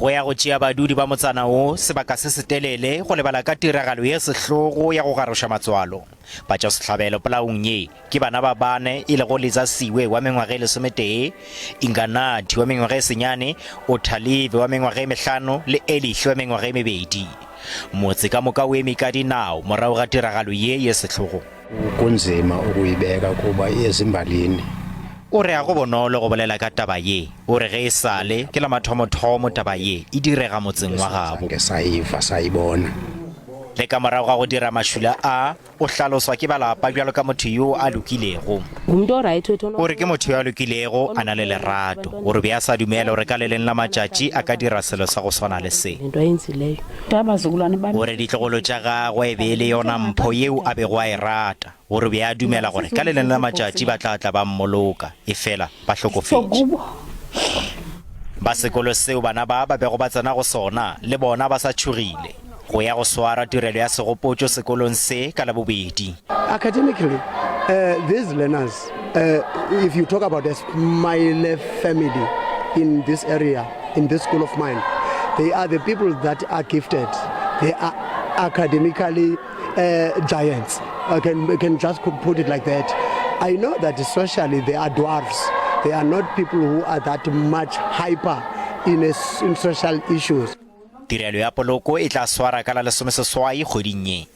Go ya go tšea badudi ba motsana wo sebaka se setelele go lebala ka tiragalo ye sehlogo ya go garoša matswalo. Batšwasehlabelo polaong ye ke bana ba bane e lego Liza Siwe wa mengwaga e lesometee, Inganathi wa mengwaga e senyane, Othalive wa mengwaga e mehlano le Elihle wa mengwaga e mebedi. Motse ka moka o eme ka dinao morago ga tiragalo ye ye sehlogo. Kunzima ukuyibeka kuba ezimbalini. O re ga go bonolo go bolela ka taba ye. O re ge e sa le ke la mathomothomo taba ye e direga motseng wa gabo. Zange sayiva sayibona. Le ka morago ga go dira mašula a, o hlaloswa ke ba lapa bjalo ka motho yo a lokilego. O re ke motho yo a lokilego, a na le lerato. O re be a sa dumele gore ka le leng la matšatši a ka dira selo sa go swana le se. O re ditlogolo tša gagwe e be e le yona mpho yeo a bego a e rata. O re be a dumela gore ka le leng la matšatši ba tla tla ba mmoloka, efela ba hlokofetše. Ba sekolo seo bana ba ba bego ba tsena go sona le bona ba sa tšhogile go ya go swara tirelo ya segopotšo sekolong se ka Labobedi. Academically, uh, these learners, uh, if you talk about the Smile family in this area, in this school of mine, they are the people that are gifted. They are academically uh, giants. I can, I can just put it like that. I know that socially they are dwarfs. They are not people who are that much hyper in, a, in social issues. Tirelo ya poloko e tla swara ka la lesomeseswai kgweding ye.